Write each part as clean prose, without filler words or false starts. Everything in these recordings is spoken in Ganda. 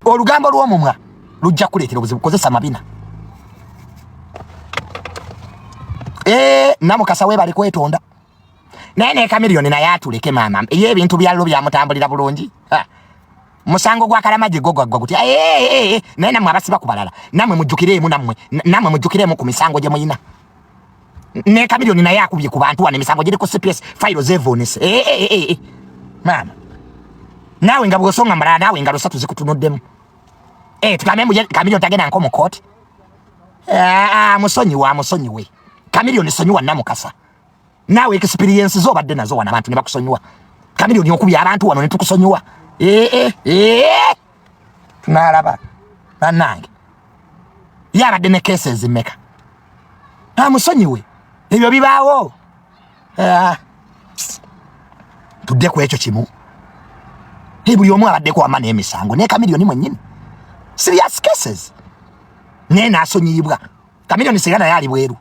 Olugambo lw'omumwa lujja kukuleetera obuzibu. Kozesa mabina. Eh, Namukasa webale kwetonda. Naye ne Chameleone naye atuleke maama. Ye ebintu bya lo byamutambulira bulungi. Ha. Musango gwa Kalamagi go gwaggwa gutya. Eh, eh, eh. Naye nammwe abasiba ku balala. Nammwe mujjukireemu nammwe. Nammwe mujjukireemu ku misango gye muyina. Ne Chameleone naye akubye ku bantu wano emisango giri ku CPS file zeevuunise. Eh, eh, eh, eh. Maama. Naawe nga bw'osonga malala naawe engalo ssatu zikutunuddemu. Eh, tugambe mbu Chameleone tagenda nko mu kooti. Ah, ah, musonyiwe, amusonyiwe. Chameleone sonyiwa Namukasa. Naawe experience zo obadde nazo wano abantu ne bakusonyiwa. Chameleone okubye abantu wano ne tukusonyiwa. Eh, eh, eh. Tunaalaba. Bannange. Ye abadde ne cases mmeka? Amusonyiwe. Ebyo bibaawo. Ah. Tudde ku ekyo kimu. Hey, buli omu abaddeko wama n'emisango ne Chameleone mwennyini. Serious cases. Naye n'asonyiyibwa. Chameleone singa naye ali bweru.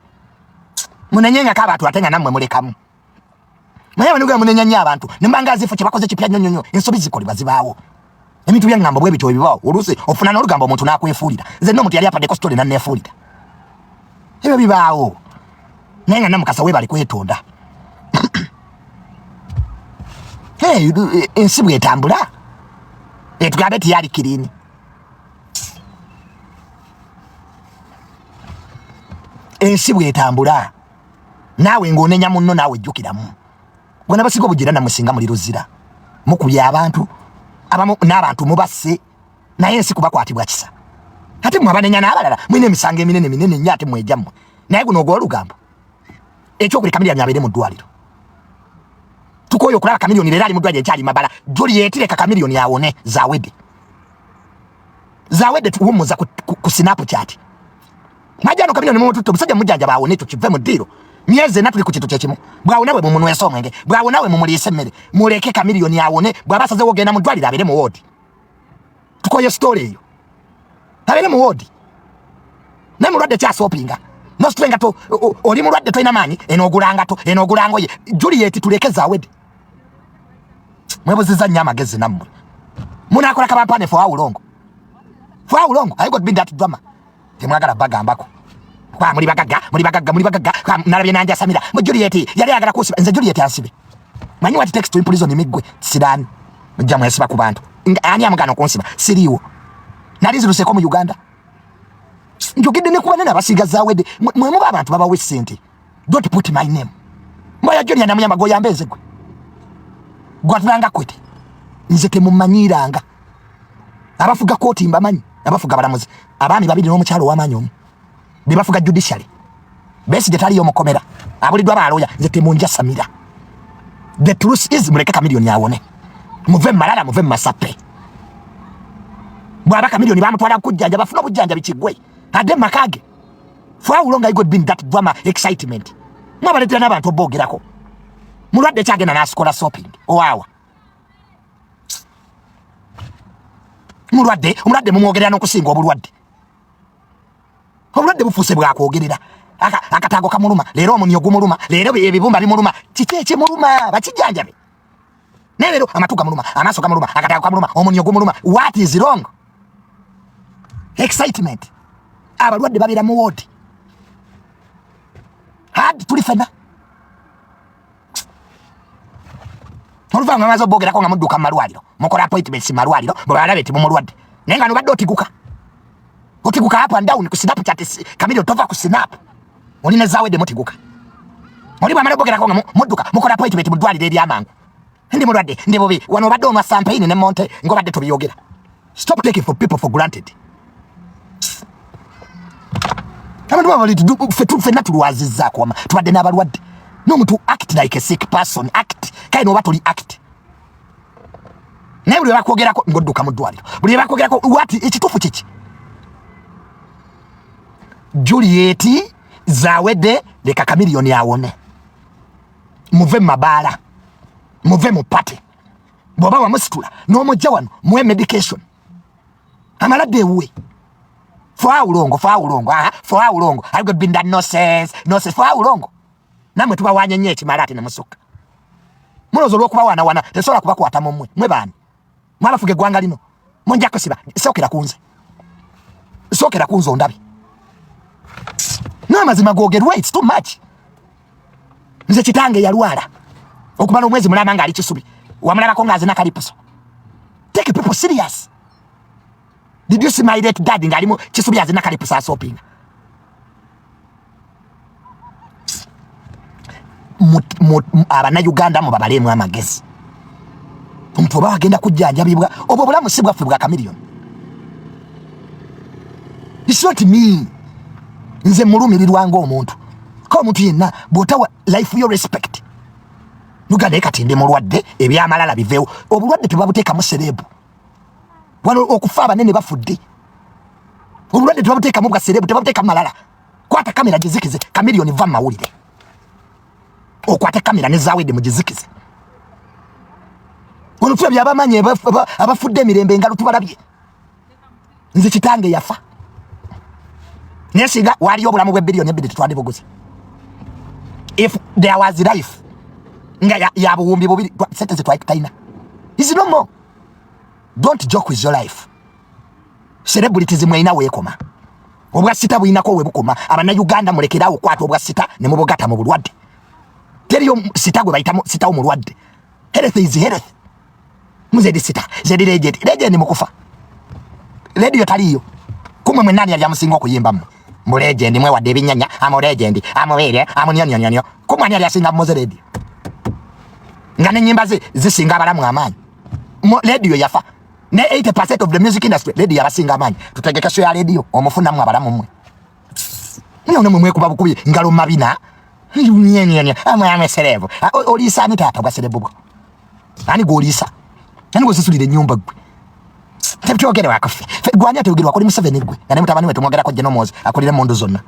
Munenyenyako abantu ate nga nammwe mulekamu. Naye abanuga munenya nnyo abantu. Ne mbanga azifu kye bakoze kipya nnyo nnyo nnyo. Ensobi zikolebwa zibaawo. Ebintu bya ŋŋambo bwe bityo ebibaawo. Oluusi ofuna n'olugambo omuntu n'akwefuulira. Nze n'omuntu yali apaddeko story n'anneefuulira. Ebyo bibaawo. Naye nga Namukasa weebale kwetonda. Hey, ensi bw'etambula. Etugambe nti yali kirini. Ensi bw'etambula. Naawe ng'onenya munno naawe jjukiramu. Gwe nabasiga obugira nammwe singa muli luzira. Mukubye abantu abamu n'abantu mubasse naye ensi kubakwatibwa kisa. Ate mmwe abanenya n'abalala mulina emisango eminene minene nnyo ate mwejja mmwe. Naye guno ogw'olugambo. Ekyokuli Chameleone abeere mu ddwaliro. Tukooye okulaba Chameleone leero ali mu ddwaliro ekyali mabala. Juliet leka Chameleone awone zawedde. Zawedde tuwummuza ku, ku, ku Snapchat. Majano Chameleone mumututte omusajja mujjanjaba awone ekyo kive mu ddiiro. Myezi ena tuli ku kintu kyekimu. Bw'awona we mumunywesa omwenge, bw'awona we mumuliisa emmere. Muleke Chameleone awone, bw'aba asazeewo ogenda mu ddwaliro abeere mu woodi. Tukoye story eyo. Abeere mu woodi. Naye mulwadde kyasopinga. Nositule nga to oli mulwadde tolina maanyi eno ogula ngato eno ogula ngoye. Juliet tuleke zawedde. Mwebuziza nnyo amagezi nammwe. Munaakola kabampane for how long? For how long? I got been that drama. Temwagala bagambako. Kwa muli bagagga, muli bagagga, muli bagagga. Kwa nalabye nanja Samira. Mu Juliet yali ayagala kusiba. Nze Juliet ansibe. Manyi what it takes to imprison migwe sirani. Mujja mwesiba ku bantu. Ani amugana okunsiba? Siriiwo. Nali nziruseko mu Uganda. Njogedde ne ku banene abasiga zawedde. Mwe muba abantu babawa essente. Don't put my name. Mbaya Junior namuyamba goyamba nze gwe. Gwatulanga kwete. Nze temumanyiiranga. Abafuga kooti mbamanyi, abafuga abalamuzi, abaami babiri n'omukyalo ow'amaanyi omu. Be bafuga judiciary. Besigye taliyo mukomera. Abuliddwa baalooya, nze temunjasamira. The truth is muleke Chameleone awone. Muve mu malala, muve mu masappe. Bw'aba Chameleone bamutwala kujjanja, bafune obujjanjabi kiggwe. Adde mu maka ge. For how long I got been that drama excitement? Mwabaleetera n'abantu oboogerako. Mulwadde kyagenda n'asikola shopping. Owaawa. Mulwadde, omulwadde mumwogerera n'okusinga obulwadde. Obulwadde bufuuse bwakwogerera. Akataago kamuluma, leero omunyo gumuluma, leero ebibumba bimuluma. Kiki ekimuluma? Bakijjanjabe. Naye leero amatu gamuluma, amaaso gamuluma, akataago kamuluma, omunyo gumuluma. What is wrong? Excitement. Abalwadde babeera mu ward. Hard tuli fenna. Oluvannyuma maze oboogerako nga mudduka mu malwaliro, mukola appointments mu malwaliro, bwe balabe nti mumulwadde. Naye nga nobadde otiguka. Otiguka up and down ku Snapchat, Chameleone tova ku Snap. Oli ne zawedde mutiguka. Oli bw'amala oboogerako nga mudduka, mukola appointment mu ddwaliro ery'amangu. Ndi mulwadde, ndi bubi, wano obadde onwa champagne ne Monte ng'obadde tobyogera. Stop taking for people for granted. Abantu baba bali ffenna tulwazizzaako wama, tubadde n'abalwadde. N'omuntu act like a sick person, act. Kale n'oba toli act. Naye buli lwe bakwogerako ng'odduka mu ddwaliro. Buli lwe bakwogerako what ekituufu kiki? Juliet zawedde leka Chameleone awone. Muve mu mabaala. Muve mu party. Bw'oba wamusitula n'omujja wano muwe medication. Amaladde ewuwe. For how long? For how long? Ah, for how long? I've got been that nonsense. Nonsense. For how long? Namwe tubawanye nnyo ekimala ate ne musukka. Mulowooza olw'okubawaanawaana tesobola kubakwata mu mmwe. Mmwe baani? Mwe abafuga eggwanga lino. Munja kusiba. Sookera ku nze. Sookera ku nze ondabe. N'amazima googerwa, it's too much. Nze kitange yalwala okumala omwezi mulamba ng'ali Kisubi. Wamulabako ng'azina kalipuso? Take people serious. Did you see my late dad ng'ali mu Kisubi azina kalipuso asopinga? Abannayuganda mubabaleemu amagezi. Omuntu oba agenda kujjanjabibwa, obwo obulamu si bwaffe bwa Chameleone. It's not me. Nze mulumirirwa ng'omuntu ko omuntu yenna bw'otawa life yo respect. Nuga naye kati ndi mulwadde, ebyamalala biveewo. Obulwadde tebabuteekamu celeb. Wano okufa abanene bafudde. Obulwadde tebabuteekamu bwa celeb, tebabuteekamu malala. Kwata kamera gizikize Chameleone, va mawulire. Okwate kamera ne Zawedde mugizikize. Ono tulabye abamanyi abafudde emirembe engalo tubalabye. Nze kitange yafa, naye singa waliyo obulamu bwe 2 billion tetwandibuguze. If there was life nga ya 2000, sente zetwali is no more. Don't joke with your life. Celebrities mweyina weekoma, obwa star buyinako we bukoma. Abannayuganda mulekerawo okwata obwa star ne mubugata mu bulwadde. Teriyo star gwe bayitamu star omulwadde. Health is health. Muzedi star zedi legend, legend mukufa radio taliyo kumwe. Mwe nani yali amusinga okuyimba mmwe mu legend? Mwewadde ebinyanya amu legend amubeere amunyonyonyonyo. Kumwe ani yali asinga Mowzey Radio nga nenyimba ze zisinga abalamu amaanyi? Radio yafa ne 80% of the music industry radio yabasinga amaanyi. Tutegeke show ya radio omufunamu abalamu mmwe. Nyo mwe mwekuba bukubi ngalo mabina nyanyanya amwe amwe celeb. Oliisa ani taata bwa celeb bwo? Ani gwoliisa? Ani gwosasulira ennyumba gwe? Tetwogere wakaffe gwani ateogerwako? Oli Museveni gwe nga ne mutabani we tumwogerako Genomozi akulira emundu zonna.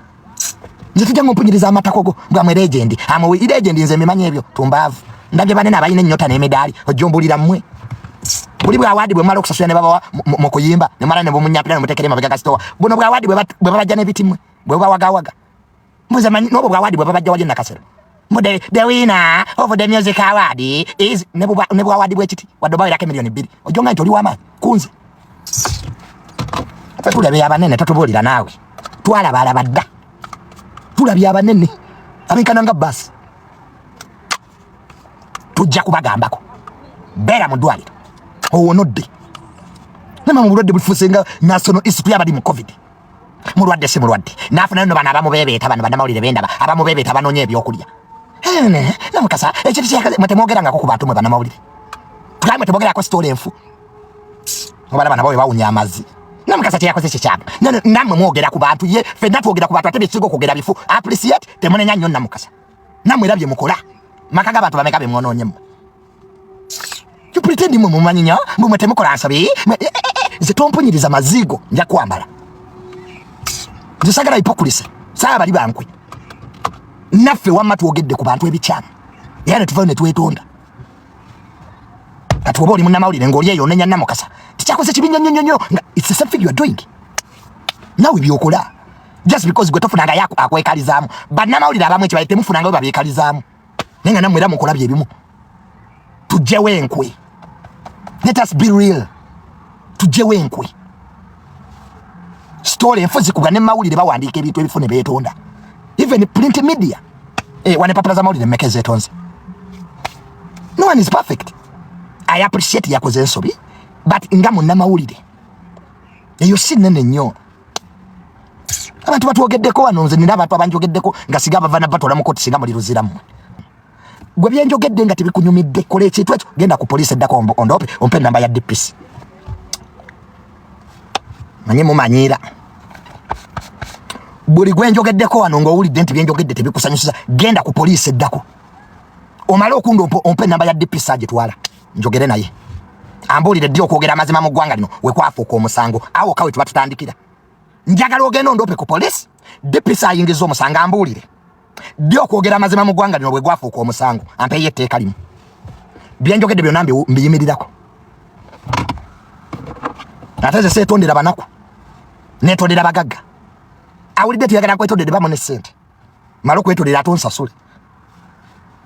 Nze tujja ng'ompunyiriza amatako go bwamwe legend amwe legend. Nze mbimanyi ebyo tumbaavu. Ndabye banene abalina ennyota n'emidaali. Ojja ombuulira mmwe buli bwa award bwe mumala okusasula ne babawa mu kuyimba ne mala ne bumunyapira ne muteekera emabega kasitowa. Buno bwa award bwe babajja n'ebiti mmwe bwe bubawagawaga. Mbuze manyi n'obwo bwa award bwe babajja wali e Nakasero mbu the winner of the music award is ne bwa award bw'ekiti wadde obawerako 2 million ojja nti oli w'amaanyi kunze. Ffe tulabye abanene, totubuulira naawe. Twalaba alaba dda. Tulabye abanene abenkana nga baasi. Tujja kubagambako. Beera mu ddwaliro owonodde nama mu bulwadde bufuuse nga national issue. Abali mu COVID, mulwadde si mulwadde, naafunayo no bano abamubeebeeta. Bano bannamawulire bendaba abamubeebeeta banoonya ebyokulya. Namukasa ekintu kyakaze mwe temwogerangako ku bantu. Mwe bannamawulire tugambe mwe temwogerako story enfu. Obalaba nabo bwe bawunya amazzi. Namukasa kyeyakoze kikyamu. Nammwe mwogera ku bantu ye ffenna twogera ku bantu ate byekisinga okwogera bifu. Appreciate temunenya nnyo Namukasa. Nammwe era bye mukola maka g'abantu bameka be mwonoonye mmwe? You pretend mwe mumanyi nnyo mwe mwe temukola nsobi. Nze tompunyiriza mazigo, nja kwambala. Nze sagala hypocrisy, saaba bali bankwe. Naffe wamma twogedde ku bantu ebikyamu era ne tuvayo ne twetonda. Kati oba oli munnamawulire ng'oli eyo onenya Namukasa tikyakoze kibi nnyo nnyo nnyo nga it's the same thing you are doing nawe byokola just because gwe tofunangayo akwekalizaamu. Bannamawulire abamu ekibaye temufunangayo babeekalizaamu, naye nga nammwe era mukola byebimu. Tugyewo enkwe. Let us be real. Tugyewo enkwe. Story enfu zikubwa ne mawulire bawandiika ebintu ebifu ne beetonda. Even print media, wane papula z'amawulire mmeka ezeetonze? No one is perfect. I appreciate yakoze ensobi, but nga munnamawulire eyo si nnene nnyo. Abantu batwogeddeko wano. Nze nina abantu abanjogeddeko nga siga bava nabatwala mu kooti. Singa muli luzirammwe gwe byenjogedde nga tebikunyumidde, kola ekintu ekyo, genda ku poliisi eddako ondope ompe enamba ya DPC. Manyi mumanyiira buli gwenjogeddeko wano ng'owulidde nti byenjogedde tebikusanyusiza, genda ku poliisi eddako omale okunda ompe enamba ya DPC agitwala njogere naye ambuulire ddi okwogera amazima mu ggwanga lino wekwafuuka omusango. Awo kawe tuba tutandikira. Njagala ogenda ondope ku poliisi, DPC ayingiza omusango, ambuulire ddi okwogera amazima mu ggwanga lino bwe gwafuuka omusango, ampeeyo etteeka limu. Byenjogedde byonna mbiyimirirako. Ate ze seetondera banaku, neetondera bagagga. Awulidde tiyagala nkwetondere, bamu ne ssente male okwetondera ate onsasule.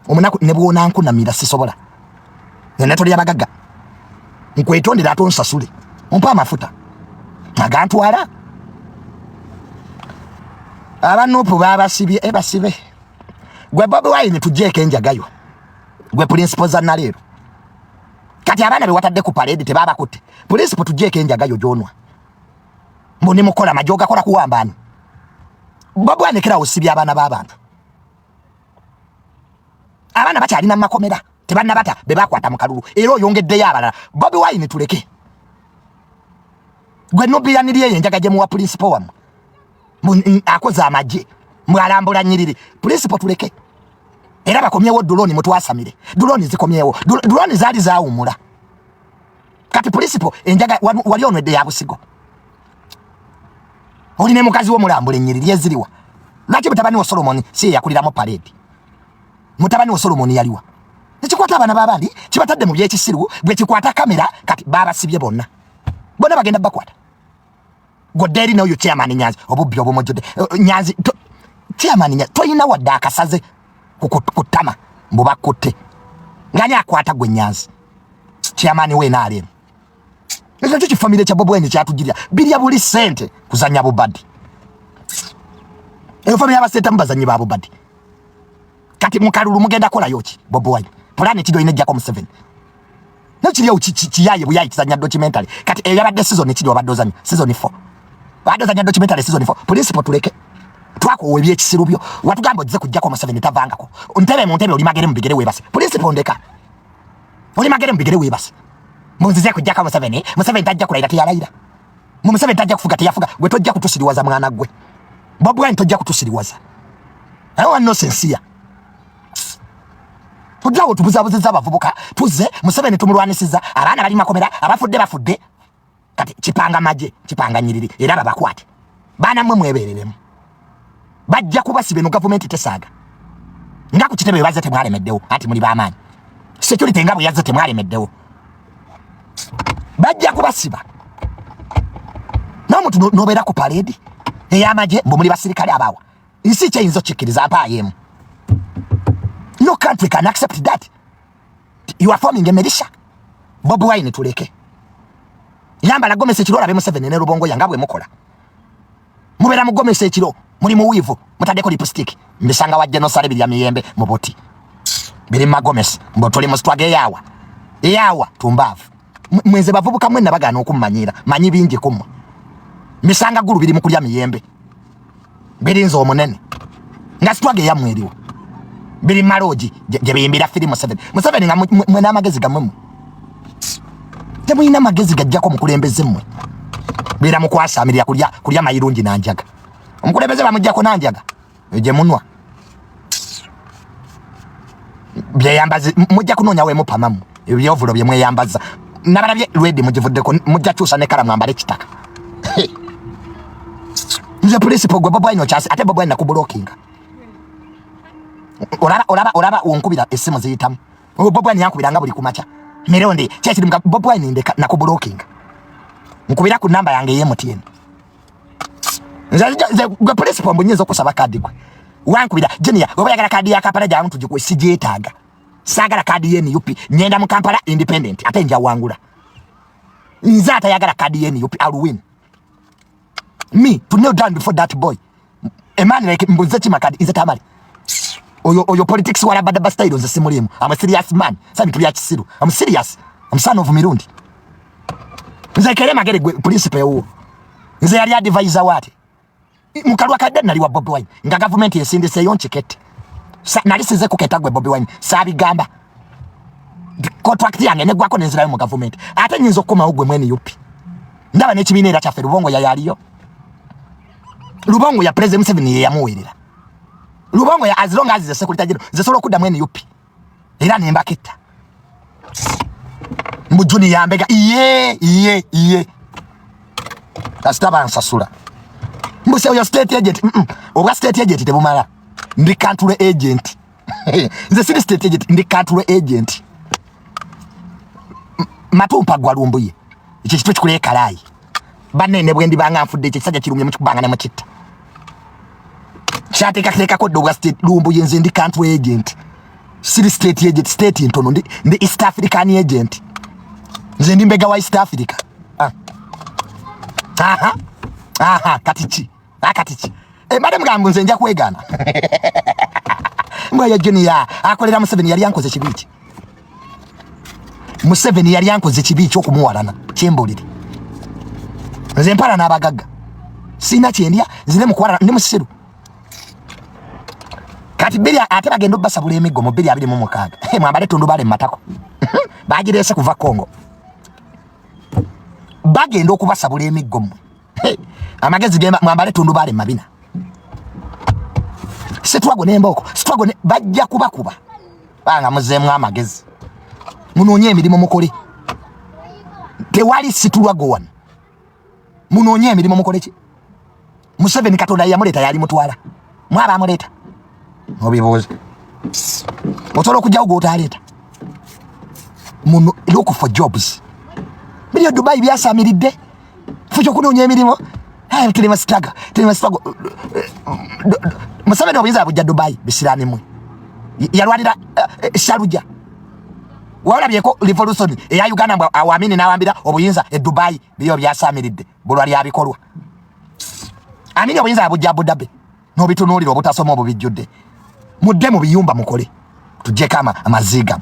Omunaku ne bwonankunamira sisobola. Nze neetondera bagagga, nkwetondera ate onsasule. Ompa amafuta agantwala. Abanupu babasibye, ebasibe. Gwe Bobi Wine tujeeko enjagayo. Gwe principal za naleero. Kati abaana be watadde ku parade tebabakutte. Principal tujeeko enjagayo gy'onwa. Mbu ne mukola amagye ogakola kuwamba ani? Bobi Wine kera osibye abaana b'abantu. Abaana bakyalina mu makomera tebannabata be bakwata mu kalulu era oyongeddeyo abalala. Bobi Wine tuleke. Gwe nubiyaniri eyo enjaga gye muwa principal wammwe. Akoze amagye mwalambula nyiriri. Principal tuleke. Era bakomyewo drone mutwasamire. Drone zikomyewo. Drone zaali zaawummula. Kati principal enjaga wali onwedde ya busigo. Oli ne mukazi wo mulambula ennyiriri eziriwa. Lwaki mutabani wa Solomon si ye yakuliramu parade? Mutabani wa Solomon yaliwa. Ekikwata abaana b'abandi kibatadde mu by'ekisiru, bwe kikwata kamera kati babasibye bonna. Bonna bagenda bakwata. Godde eri n'oyo chairman Nyanzi obubbi obumujjudde. Nyanzi chairman Nyanzi toyina wadde akasaze ku ttama mbu bakutte. Ngani akwata gwe Nyanzi? Chairman we NRM. Ekyo kyo kifamire kya Bobi Wine kyatujjirira birya buli ssente kuzannya bubadi. Eyo famire y'abaseetamu bazannyi ba bubadi. Kati mu kalulu mugenda kukolayo ki Bobi Wine? Pulaani ki gy'olina ejjako Museveni? Naye kiri awo kiyaye buyaye kizannya documentary. Kati eyo yabadde season ki gy'obadde ozannya? Season 4. Obadde ozannya documentary season 4. Principal tuleke. Twakoowa ebyekisiru byo. Watugamba ozze kujjako Museveni tavangako. Ntebe mu ntebe oli magere mu bigere weebase. Principal ndeka. Oli magere mu bigere weebase. Munzize kujjako Museveni. Museveni tajja kulayira teyalayira. Mu Museveni tajja kufuga teyafuga. Gwe tojja kutusiriwaza mwana gwe. Bobi Wine tojja kutusiriwaza. I want no sincere. Tujjawo tubuzabuzizza abavubuka, tuzze Museveni tumulwanisiza, abaana bali makomera, abafudde bafudde. Kati kipanga magye, kipanga nyiriri, era babakwate. Baana mmwe mwebereremu. Bajja kubasiba eno gavumenti tesaaga. Nga ku kitebe bazze temwalemeddewo, anti muli b'amaanyi. Security nga bwe yazze temwalemeddewo. Bajja kubasiba. N'omuntu n'obeera ku parade ey'amagye mbu muli basirikale abawa. Nsi kyeyinza okkikkiriza mpaayo emu. No country can accept that. You are forming a militia. Bobi Wine tuleke. Yambala gomesi ekiro olabe Museveni ne Rubongoya nga bwe mukola. Mubeera mu gomesi ekiro, muli mu wiivu, mutaddeko lipstick. Mbisanga wa General Saleh birya miyembe mu buti. Biri magomesi, mbu tuli mu struggle eyaawa. Eyaawa tumbaavu. Mwenze bavubuka mwenna bagaana okummanyira, manyi bingi ku mmwe. Mbisanga ggulu biri mu kulya miyembe. Birinze omunene. Nga struggle eyammwe eriwo. Biri maloogi gye biyimbira firimu Museveni. Museveni nga mwe n'amagezi gammwe mmwe. Temulina magezi gajjako mukulembeze mmwe. Beera mukwasaamirira kulya mayirungi n'anjaga. Omukulembeze bamuggyako n'anjaga. Gye munwa. Byeyambazi mujja kunoonya we mupama mmwe. Ebyovulo bye mweyambaza. Nabalabye lwedi mugivuddeko mujja kyusa ne kala mwambale kitaka. Nze principal gwe Bobi Wine okyasi ate Bobi Wine nakubulokinga. Olaba olaba olaba onkubira essimu ziyitamu. Bobi Wine yankubira nga buli kumakya. Mirundi kyekiri mga Bobi Wine ndeka nakubulokinga. Nkubira ku namba yange ye MTN. Nze gwe principal mbu nyinza okusaba kaadi gwe. Wankubira Junior oba oyagala kaadi ya Kampala jangu tugikuwe sigyetaaga. Saagala kaadi ye NUP ngenda mu Kampala independent ate nja wangula. Nze atayagala kaadi ye NUP I'll win. Me to kneel down before that boy. A man like mbuze chimakadi nze tamali. Oyo oyo politics wala bada style nze simulimu. I'm a serious man. Sasa bintu bya kisiru. I'm serious. I'm son of Mirundi. Nze kere magere gwe principal ewo. Nze yali advisor wate. Mukalwa kadde nali wa Bobi Wine nga gavumenti esindiseeyo nkikette. Nali size kuketa gwe Bobi Wine saabigamba. Contract yange neggwako nenzirayo mu gavumenti. Ate nnyinza okukomawo gwe mwene UP. Ndaba n'ekibiina era kyaffe Lubongo yayaliyo. Lubongo ya President Museveni ye yamuweerera. Lubongo ya as long as the secretary general nze sobola okuddamu NUP. Era ne mbaketta. Mbu Junior Mbega iye iye iye. Kasita bansasula. Mbu se oyo state agent. Obwa state agent tebumala. Ndi country agent. Nze siri state agent, ndi country agent. Matumpa gwa Lumbuye. Ekyo kitwe kikula ekalaayi. Banne ne bwe ndibanga nfudde ekyo ekisajja kirumye mukikubanga ne mukitta. Kyateekateekako dda obwa state Lumbuye nze ndi country agent. Siri state agent, state ntono ndi East African agent. Nze ndi mbega wa East Africa. Aha aha, kati ki akati ki mbadde mugamba nze nja kwegaana mbwa ya Junior akolera Museveni yali ankoze kibi ki? Museveni yali ankoze kibi ki okumuwalana kyembulire? Nze mpala n'abagagga sirina kyendya, nzire mukuwalana ndi musiru. Kati biri ate bagenda obbasabula emiggo mu 2026, mwambale tundubale mu matako bagireese kuva Congo, bagenda okubasabula emiggo mmwe. Amagezi gemba mwambale tundubale mu mabina, sitwago n'embooko sitwago ne bajja kubakuba banga muzeemu amagezi, munoonye emirimu mukole. Tewali situlwago wano, munoonye emirimu mukole ki? Museveni Katonda yamuleeta, yali mutwala mwaba amuleeta obibuuza osobola okugyawo gwotaleeta. Muno look for jobs, biri Dubai byasamiridde fuki okunoonya emirimu. Tuli mu struggle, tuli mu struggle. Museveni obuyinza bujja Dubai bisiraani mwe yalwanira Sharjah. Walabyeko revolution eya Uganda mbwa awamini n'awambira obuyinza e Dubai? Biyo byasamiridde bulwa lyabikolwa. Amini obuyinza bujja Abu Dhabi n'obitunuulira obutasoma obubijjudde. Mudde mu biyumba mukole, tuggyeko amaziga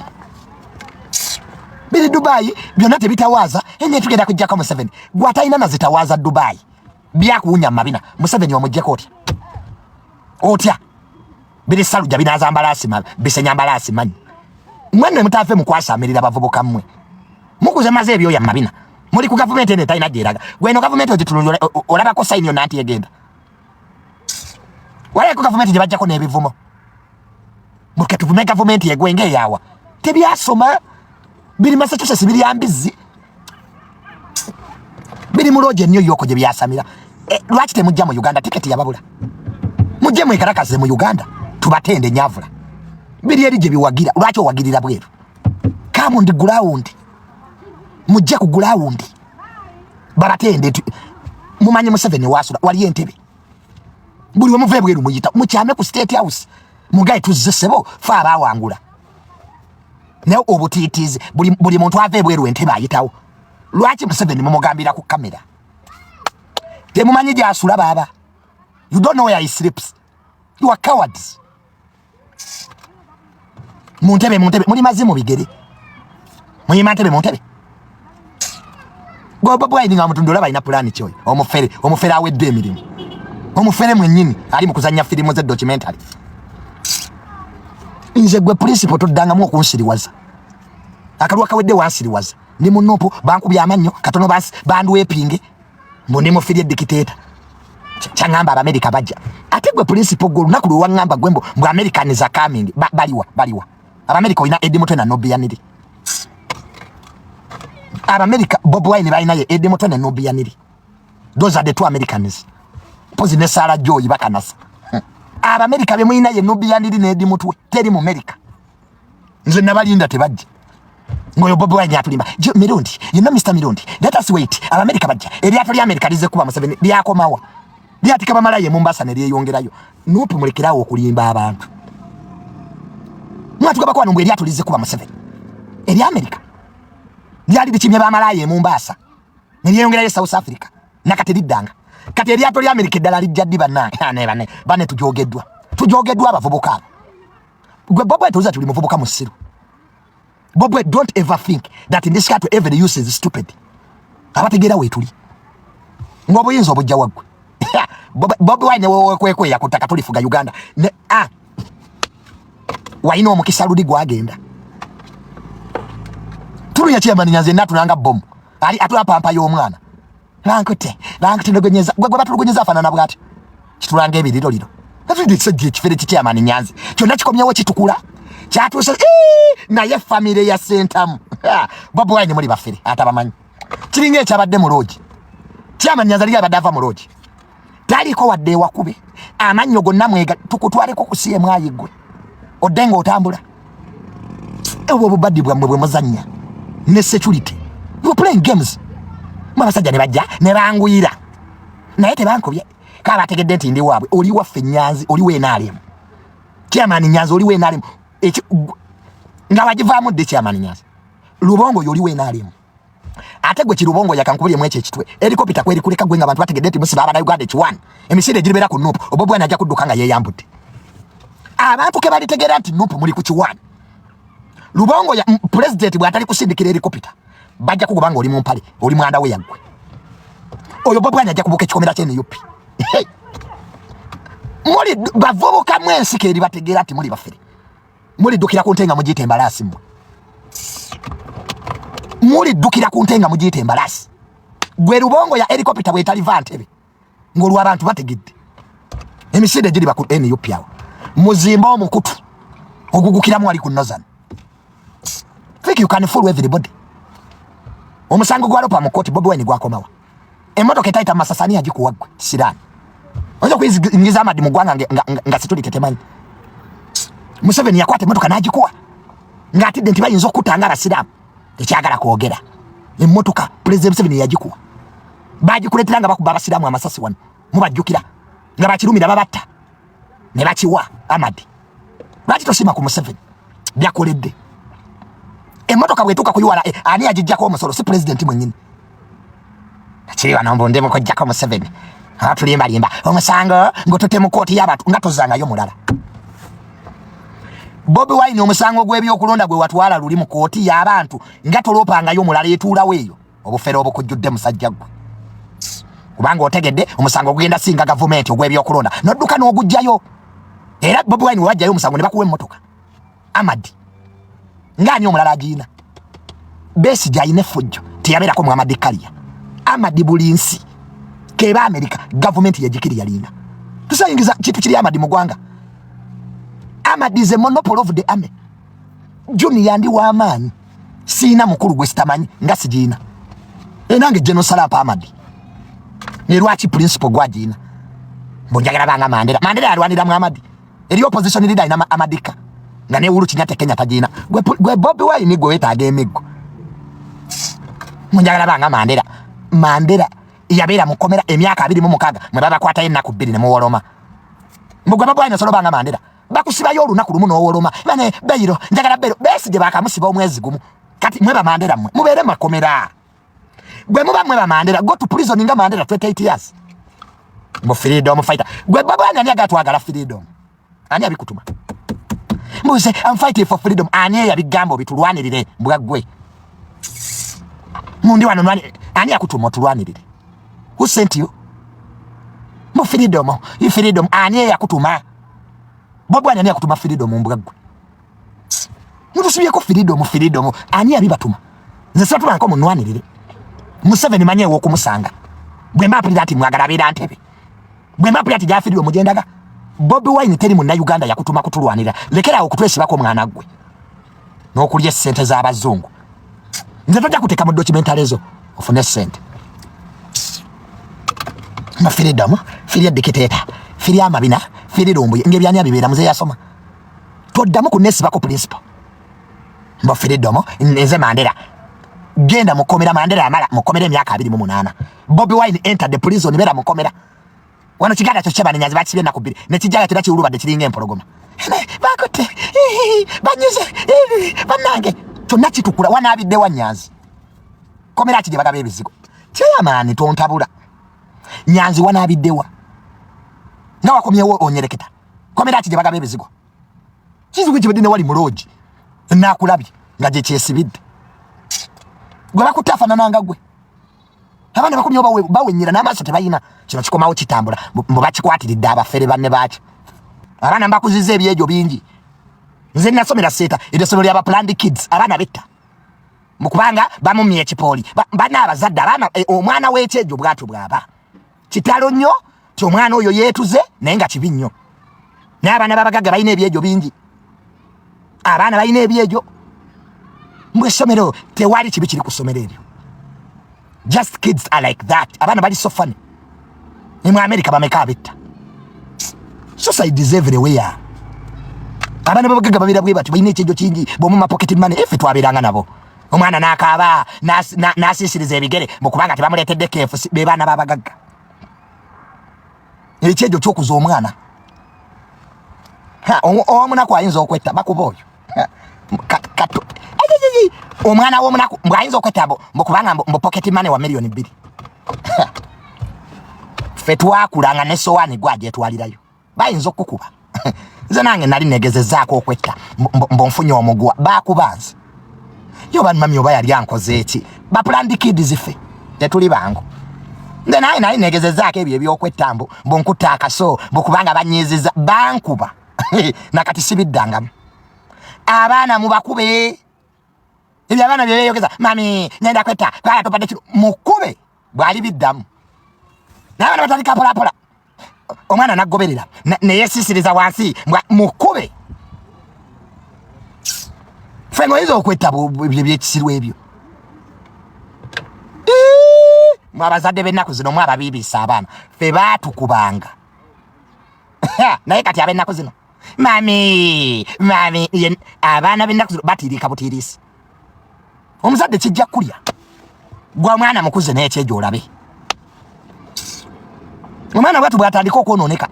biri Dubai byonna tebitawaaza enye tugenda kuggyako Museveni. Gwe atalina nazitawaaza Dubai byakuwunya mabina, Museveni omuggyeko otya? Otya biri Sharjah binaaza mbalaasi bisenya mbalaasi manyi mwenno mutave mukwasamirira bavubuka mmwe mukuze maze ebyoya mabina muli ku gavumenti eno etalina gyeraga. Gweno gavumenti ogitulungi olabako sign yonna nti egenda walabako gavumenti gye bajjako n'ebivumo muke tuvume gavumenti egwenga eyaawa tebyasoma biri Massachusetts, biri ambizi biri mu lodge e New York gye byasamira. Lwaki temujja mu Uganda? Tiketi yababula, mujje mwekalakaze mu Uganda tubatende nyavula. Biri eri gye biwagira, lwaki owagirira bweru? Come on the ground, mujje ku ground babatende. Mumanyi Museveni wasula wali Entebe, buli wemuva ebweru muyita mukyame ku State House mugaye tuzze ssebo fe abawangula. Naye obutiitiizi buli muntu ava ebweru Entebe ayitawo. Lwaki Museveni mumugambira ku kamera? Temumanyi gyasula baaba. You don't know where he sleeps. You are cowards. Muntebe muntebe muli mazimu bigere muyima ntebe muntebe gobo bwaini nga mutundu olaba alina pulaani kyoyo omufere omufere awedde emirimu omufere mwennyini ali mu kuzannya firimu ze documentary. Nze gwe principal toddangamu okunsiriwaza. Akalwa kawedde wansiriwaza, ndi mu NUP, bankubye amannyo katono bandwepinge mbu ndi mufirye dictator. Kyaŋŋamba Abamerika bajja ate gwe principal gwe olunaku lwe waŋŋamba gwe mbu Americans are coming, baliwa baliwa Abamerika? Olina Eddie Mutwe na Nubian Li. Abamerika Bobi Wine balina ye Eddie Mutwe ne Nubian Li. Those are the two Americans pozi ne Sarah Joy bakanasa. Abamerika be mulina ye Nubian Li ne Eddie Mutwe, teri mu America. Nze nabalinda tebajja. Ngoyo Bobi Wine atulimba Mirundi, you know Mr Mirundi, let us wait, Abamerika bajja. Eryato lya Amerika lize kuba Museveni lyakomawa lyatika bamalaye Mombasa ne lyeyongerayo. NUP mulekerawo okulimba abantu. Mwatugaba kwano mbu eryato lize kuba Museveni erya Amerika lyali likimye bamalaye e Mombasa ne lyeyongerayo South Africa nakati liddanga. Kati eryato lya Amerika eddala lijja ddi? Bannange bane bane tujogeddwa tujogeddwa abavubuka abo. Gwe Bobi tuuza tuli muvubuka musiru. Bobi, don't ever think that in this country every youth is stupid. Abategeera weetuli ng'obuyinza obujja waggwe. Bobi Wine wekwekweya ku ttaka tulifuga Uganda ne ah, walina omukisa luli gwagenda tuluya kyemaninya nze natulanga bomu ali atula pampa y'omwana bankute bankutulugunyeza gwe gwe batulugunyeza afaanana bw'atyo kitulanga ebiriro liro ekisajja ekifere kikyamani nyanzi kyonna kikomyewo kitukula kyatuuse naye famire ya Sentamu. Bobi Wine muli bafere atabamanyi kiringa ekyabadde mu lodge. Kyamani nyanzi ali abadde ava mu lodge taliko wadde ewakube amannyo gonna mwega tukutwaleko ku CMI gwe odde ng'otambula obwo obubaddi bwammwe bwe muzannya ne security. You playing games mwe abasajja ne bajja ne banguyira naye tebankubye kaba bategedde nti ndi waabwe. Oli waffe Nyanzi, oli w'NRM. Chairman Nyanzi oli w'NRM nga wagivaamu dde. Chairman Nyanzi Lubongo yoli w'NRM. Ate gwe kirubongo yakankubulye mwekyo ekitwe helicopter kweri kuleka gwe nga abantu bategedde nti musiba abana Uganda ekiwani emisinde egiribeera ku NUP oba bwana ajja kudduka nga yeeyambudde abantu ke balitegeera nti NUP muli ku kiwani. Lubongo ya president bw'atali kusindikira helicopter bajja kugoba nga oli mu mpale oli mwanda we yaggwe oyo Bobi Wine ajja kubuuka ekikomera kye NUP. Muli bavubuka mwensi ke eribategeera nti muli bafere, muliddukira ku nte nga mugiyita embalaasi mmwe, muliddukira ku nte nga mugiyita embalaasi. Gwe Lubongo ya helicopter bwetaliva ntebe ng'olwo abantu bategedde emisinde egiriba ku NUP awo muzimbe omukutu ogugukiramu wali ku Northern. Think you can fool everybody. Omusango gwa lopa mu kkooti Bobi Wine gwakomawa. Emmotoka etayita mu masasi ani yagikuwa ggwe siraani? Oyinza okuyingiza amadi mu ggwanga nga situli tetemanyi. Museveni yakwata emmotoka n'agikuwa ng'atidde nti bayinza okutta nga abasiraamu tekyagala kwogera. Emmotoka Pulezidenti Museveni yagikuwa, bagikuleetera nga bakuba abasiraamu amasasi wano mubajjukira nga bakirumira babatta ne bakiwa Amadi. Lwaki tosiima ku Museveni byakoledde? Emmotoka bwetuuka ku URA ani yagijjako omusolo? Si pulezidenti mwennyini? Kiri wano mbu ndi mukujjako Museveni atulimbalimba omusango ng'otutte mu kkooti y'abantu nga tozangayo mulala. Bobi Wine omusango gw'ebyokulonda gwe watwala luli mu kkooti y'abantu nga toloopangayo mulala etuulawo eyo obufere obukujjudde musajja ggwe, kubanga otegedde omusango gugenda singa gavumenti ogw'ebyokulonda n'odduka n'ogujjayo. Era Bobi Wine wewajjayo omusango ne bakuwa emmotoka Amadi ng'ani omulala agiina? Besigye alina effujjo teyabeerako mu Amadi Kaliya. Amadi buli nsi keba Amerika gavumenti yegikiri yaliina tusayingiza kintu kiri Amadi mu ggwanga. Amadi is a monopoly of the army. Junior ndi w'amaanyi, siina mukulu gwe sitamanyi nga sigiina enange General Salampa Amadi ne lwaki principal gwagiina mbu njagala banga Mandela. Mandela yalwanira mu Amadi eri opposition leader alina amadika nga ne Uhuru Kenyatta Kenya tagiina. Gwe Bobi Wine gwe wetaaga emiggo munjagala banga Mandela. Mandela yabeera mu kkomera emyaka 26 mwe babakwatayo ennaku 2 ne muwoloma. Mbu gwe Bobi Wine osobola banga Mandela? Bakusibayo olunaku lumu n'owoloma bane bail njagala bail. Besigye bakamusiba omwezi gumu kati mwe ba Mandela mmwe mubeere makomera. Gwe muba mwe ba Mandela, go to prison nga Mandela 28 years mu freedom fighter. Gwe Bobi Wine ani agatwagala freedom? Ani abikutuma? Mbuze I'm fighting for freedom, ani eyabigamba obitulwanirire? Mbwa gwe mundi wano nwani, ani yakutuma otulwanirire? Who sent you mu freedom? You freedom, ani eyakutuma? Bobi Wine ani yakutuma freedom? Mbwa gwe mutusibyeko freedom, freedom, ani yabibatuma? Nze sibatuma munwanirire. Museveni manye ew'okumusanga. Bwe mba mpulira nti mwagala abeera ntebe, bwe mba mpulira nti gyafirire omugendaga. Bobi Wine teri munnayuganda yakutuma kutulwanirira. Lekerawo okutwesibako omwana gwe n'okulya essente z'abazungu. Nze tojja kuteeka mu documentary ezo ofune essente ma freedom, free dictator, free amabina, free Lumbuye ng'ebyani abibeera muze yasoma. Toddamu kunesibako principal mbo freedom. Nze Mandela genda mukomera. Mandela amala mukomera emyaka 28. Bobi Wine enter the prison, beera mukomera wano. Kiganda kyo kyebanenyazi bakisibye ennaku 2 nekijjala kyonna kiwulubadde kiringa empologoma. Bakutte banyuze bannange kyonna kitukula wanaabidde wa Nyanzi komera ki gye bagaba ebizigo kyeyamaani tontabula Nyanzi wanaabiddewa nga wakomyewo onyereketa komera ki gye bagaba ebizigo kizibu kibadde ne wali muloogi naakulabye nga gye kyesibidde gwe bakutte afaanananga gwe abaana bakomyewo bawenyera n'amaaso tebalina kino kikomawo kitambula mbu bakikwatiridde abafere banne baakyo. Abaana mbakuzizza ebyejo bingi. Nze nasomera Seeta, eryo essomero lyaba planned kids. Abaana betta mukubanga bamumya ekipooli bana abazadde abaana omwana w'ekyejo bwatyo bw'aba kitalo nnyo ti omwana oyo yeetuze naye nga kibi nnyo. Naye abaana babagagga balina ebyejo bingi, abaana balina ebyejo mbu essomero tewali kibi kiri ku ssomero eryo. Just kids are like that. Abaana bali so funny. Ne mu America bameka abetta? Suicide is everywhere. Abaana babagagga babeera bwe bati balina ekyejo kingi bwomuma pocket money. Effe twabeeranga nabo omwana n'akaaba n'asiisiriza ebigere mukubanga tebamuleetedde keefu. Be baana babagagga ekyejo kyokuza omwana omunaku ayinza okwetta bakuba oyo. Omwana w'omunaku mbu ayinza okwetta mbu kubanga mbu pocket money wa 2 million. Ffe twakula nga ne sowaani gwe agyetwalirayo, bayinza okukuba. Nze nange nali negezezaako okwetta mbu nfunye omuguwa, bakuba nze yo banmami oba yali ankoze eki. Ba planned kids, ffe tetuli bangu. Nze naye nali negezezaako ebyo ebyokwetta mbu nkutta akaso mbu kubanga banyiiziza, bankuba. Nakati sibiddangamu. Abaana mubakube. Ebyo abaana byebeyogeza, "Mami, ngenda kwetta kwala topadde kino," mukube bwali biddamu. Naye abaana batandika mpolapola, omwana nagoberera neyesisiriza wansi, mukube. Ffe ngoyinza okwetta ebyo byekisiru ebyo. Mwe abazadde b'ennaku zino mwe ababiibisa abaana, ffe baatukubanga, naye kati ab'ennaku zino, "Mami, mami." Abaana b'ennaku zino batiirika butiirisi. Omuzadde kijja kulya gwa mwana mukuze n'ekyejo olabe omwana bwatu bwatandika okwonooneka,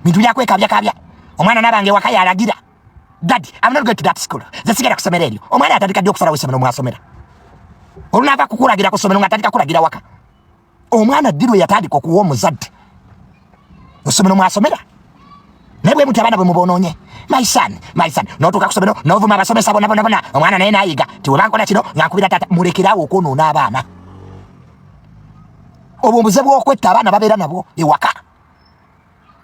bintu byakwekabyakabya. Omwana nabanga ewaka yalagira, "Daddy, I'm not going to that school, nze sigenda kusomera eryo." Omwana atandika ddi okusalawo essomero mwasomera? Olunaava kukulagira ku ssomero nga atandika kulagira waka. Omwana ddi lwe yatandika okuwa omuzadde essomero mwasomera? Naye bwe muti abaana bwe mubonoonye. "My son, my son," notuuka ku ssomero novuma abasomesa bona bona bona. Omwana naye nayiga ti webankola kino nga nkubira taata. Mulekerawo okwonoona abaana. Obwo obuze bw'okwetta abaana babeera nabwo ewaka.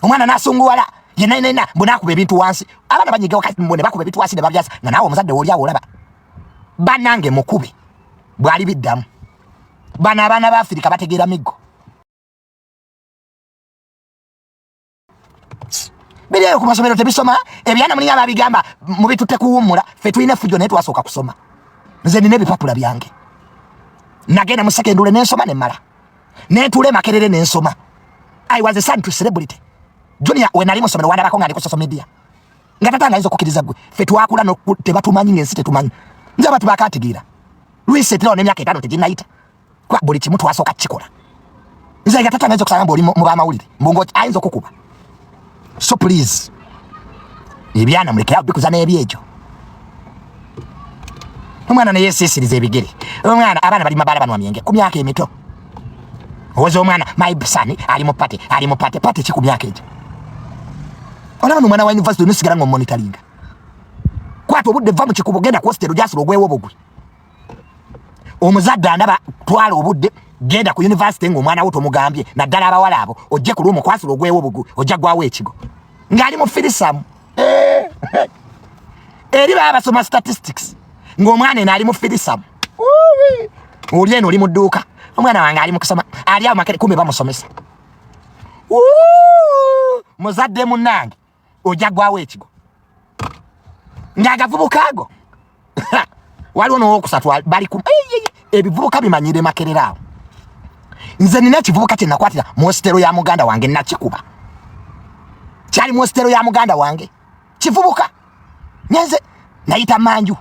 Omwana nasunguwala yenna mbu nakuba ebintu wansi. Abaana banyiga waka mbu ne bakuba ebintu wansi ne babyasa, nga naawe omuzadde oli awo olaba. Bannange, mukube bwali biddamu. Bano abaana ba Afirika bategeera miggo biri eyo ku masomero tebisoma. Ebyana mulinga babigamba mubitutte kuwummula. Ffe tulina effujjo, naye twasooka kusoma. Nze nina ebipapula byange. Nagenda mu secondary nensoma nemmala, nentuula Makerere nensoma. I was a son to celebrity junior. We nali mu ssomero wandabako nga ndi ku social media nga tata nga ayinza okukkiriza. Gwe ffe twakula tebatumanyi, ng'ensi tetumanyi. Nze abantu bakategeera lwisetirawo n'emyaka 5 teginayita, kuba buli kimu twasooka kukikola. Nze nga tata nga ayinza okusanga mbu oli mu bamawulire, mbu ngo ayinza okukuba. So please, ebyana mulekerawo bikuza n'ebyegyo. Omwana neyesiisiriza ebigere. Omwana, abaana bali mabaala, banwa myenge ku myaka emito. Owoza omwana, "My son ali mu party, ali mu party." Party ki ku myaka egyo? Olaba nomwana wa university nosigala nga omonitoringa. Kwata obudde, va mu kikubo, genda ku hostel gyasula ogwewo obugwi. Omuzadde andaba, twala obudde, genda ku university ng'omwana wo tomugambye, naddala abawala abo. Ojje ku room kwasula ogwewo obugwi, ojja gwawo ekigo ng'ali mu threesome. Eri baba basoma statistics ng'omwana eno ali mu threesome. Oli eno oli mu dduuka, "Omwana wange ali mu kusoma, ali awo Makere," kumbe bamusomesa. Wuu! Muzadde munnange, ojja gwawo ekigo ng'agavubuka ago. Waliwo n'owokusatu bali ku ebivubuka bimanyire Makerere awo. Nze nina ekivubuka kye nakwatira mu hostel ya muganda wange, nakikuba. Kyali mu hostel ya muganda wange, kivubuka. Nyenze nayita manju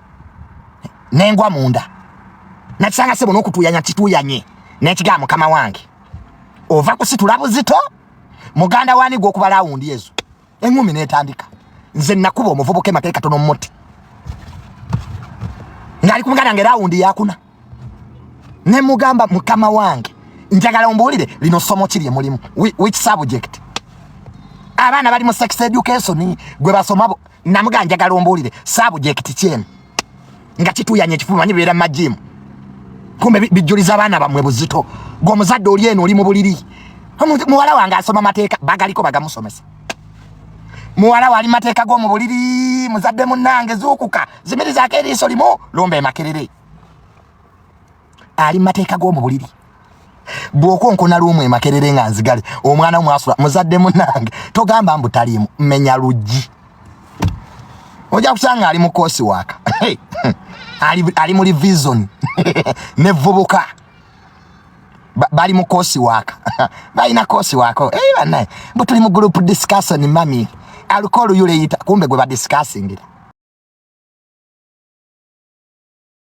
nengwa munda, nakisanga sebo n'okutuyanya kituyanye. Nekigamba, "Mukama wange, ova kusitula buzito, muganda wani gwokuba round ezo?" Eŋŋumi netandika. Nze nakuba omuvubuka emakere katono mumuti ng'ali ku muganda wange round yakuna. Nemugamba, "Mukama wange, njagala ombuulire lino ssomo ki lye mulimu? Which subject?" Abaana bali mu sex education gwe basoma. Namugamba, "Njagala ombuulire subject kyenu." Nga kituyanye ekifuba, manyi bibeera mu ma gym, kumbe bijjuliza abaana bammwe buzito. Gwe omuzadde oli eno oli mu buliri, "Muwala wange asoma mateeka," bagaliko bagamusomesa. Muwala wali mateeka g'omu buliri. Muzadde munnange, zuukuka, zimirizaako eriiso limu, lumba Emakerere ali mateeka g'omu buliri. Bw'okonkona lumu Emakerere nga nzigale omwana mwasula, muzadde munnange, togamba mbu taliimu, menya luggi, ojja kusanga ali mu course work, ali mu revision nevubuka. Bali mu course work, balina course work. Hey, bannaye, mbu tuli mu group discussion, mami, alcohol yuleyita, kumbe gwe badiscussingira.